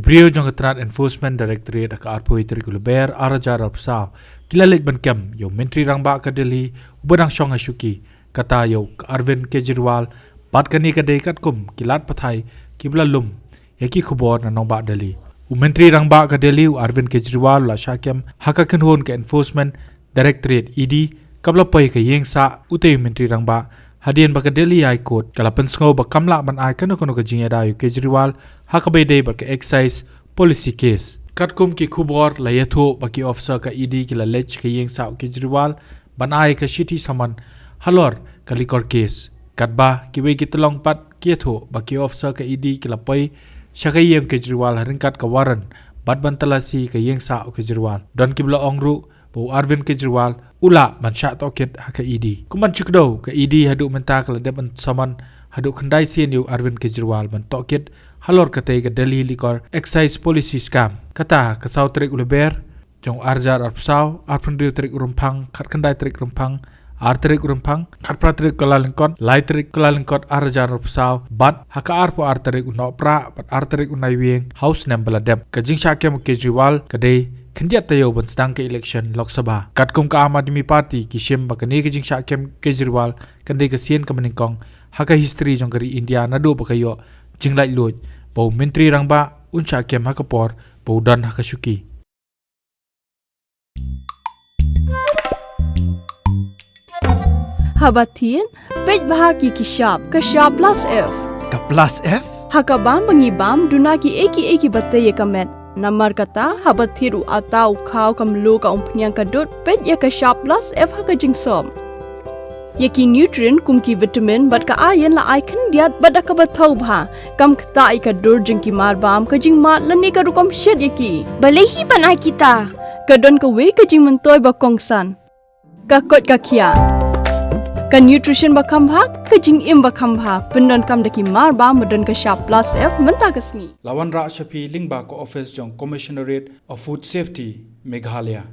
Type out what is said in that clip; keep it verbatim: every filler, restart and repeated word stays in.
briew jong ka tnat Enforcement Directorate ha ka arphew tarik u Lber ar hajar arphew saw ki la leit ban kem ïa u Myntri Rangbah ka Delhi uba dang shong ha shuki, kata ïa u Arvind Kejriwal, bad kane ka dei katkum ki lad pathai kiba la lum ïa ki khubor na nongbah Delhi. U Myntri Rangbah ka Delhi u Arvind Kejriwal u la shah kem ha ka kynhun ka Enforcement Directorate, E D, kaba la poi ha ka ïing sah utei u Myntri Rangbah, hadien ba ka Delhi High Court ka la pynsngew ba kam lah ban ai kano kano ka jingïada ïa u Kejriwal ha kaba ïadei bad ka excise policy case. Katkum ki khubor la ïathuh ba ki officer ka E D ki la leit sha ka ïing sah u Kejriwal ban ai ka shithi summon halor ka liquor case. Katba kiwei ki tyllong pat ki ïathuh ba ki officer ka E D ki la poi sha ka ïing u Kejriwal ha ryngkat ka warrant bad ban talasi ka ïing sah u Kejriwal. Don kiba la ong ruh ba u Arvind Kejriwal u lah ban shah tohkit ha ka E D. Kum ban shu kdew, ka E D haduh mynta ka la dep ban summon haduh khyndai sien ïa u Arvind Kejriwal ban tohkit halor katei ka Delhi Liquor Excise Policy scam. Kata ka saw tarik u Lber jong u ar hajar arphew saw, arphew hynriew tarik u Rymphang, khatkhyndai tarik u Rymphang, ar tarik u Rymphang, khatphra tarik u Kyllalyngkot, lai tarik u Kyllalyngkot ar hajar arphew saw, bad ha ka arphew ar tarik u Nohprah bad ar tarik u Naiwieng ha u snem ba la dep. Ka jingshah kem u Kejriwal ka dei khyndiat taïew ban sdang ka election Lok Sabha. Katkum ka Aam Aadmi Party ki shim ba kane ka jingshah kem u Kejriwal kan dei ka sien kaba nyngkong ha ka history jong ka ri India naduh ba ka ïoh jinglaitluid ba u Myntri Rangbah un shah kem ha ka por ba u don ha ka shuki. Haba thied, peit bha ïa ki shap, ka shap plus F. Ka plus F? Ha ka bam ba ngi bam, duna kiei kiei kiba tei ïa ka met. Namar kata, haba thied u atta, u khaw, ka mluh, ka umphniang, ka dud, peit ïa ka shap plus F ha ka jingsop. Ïa ki nutrient kum ki vitamin bad ka iron la ai khyndiat bad da kaba thaw bha. Kam ktah ïa ka dur jong ki marbam, ka jingmad lane ka rukom shet ïa ki. Balei hi ban ai kita? Ka don kawei ka jingmyntoi ba kongsan. Ka koit ka khiah. Ka nutrition ba kham bha, ka jingim ba kham bha. Pyndonkam da ki marbam ba don ka shap plus F mynta ka sngi. La wanrah sha phi lyngba ka office jong Commissionerate of Food Safety, Meghalaya.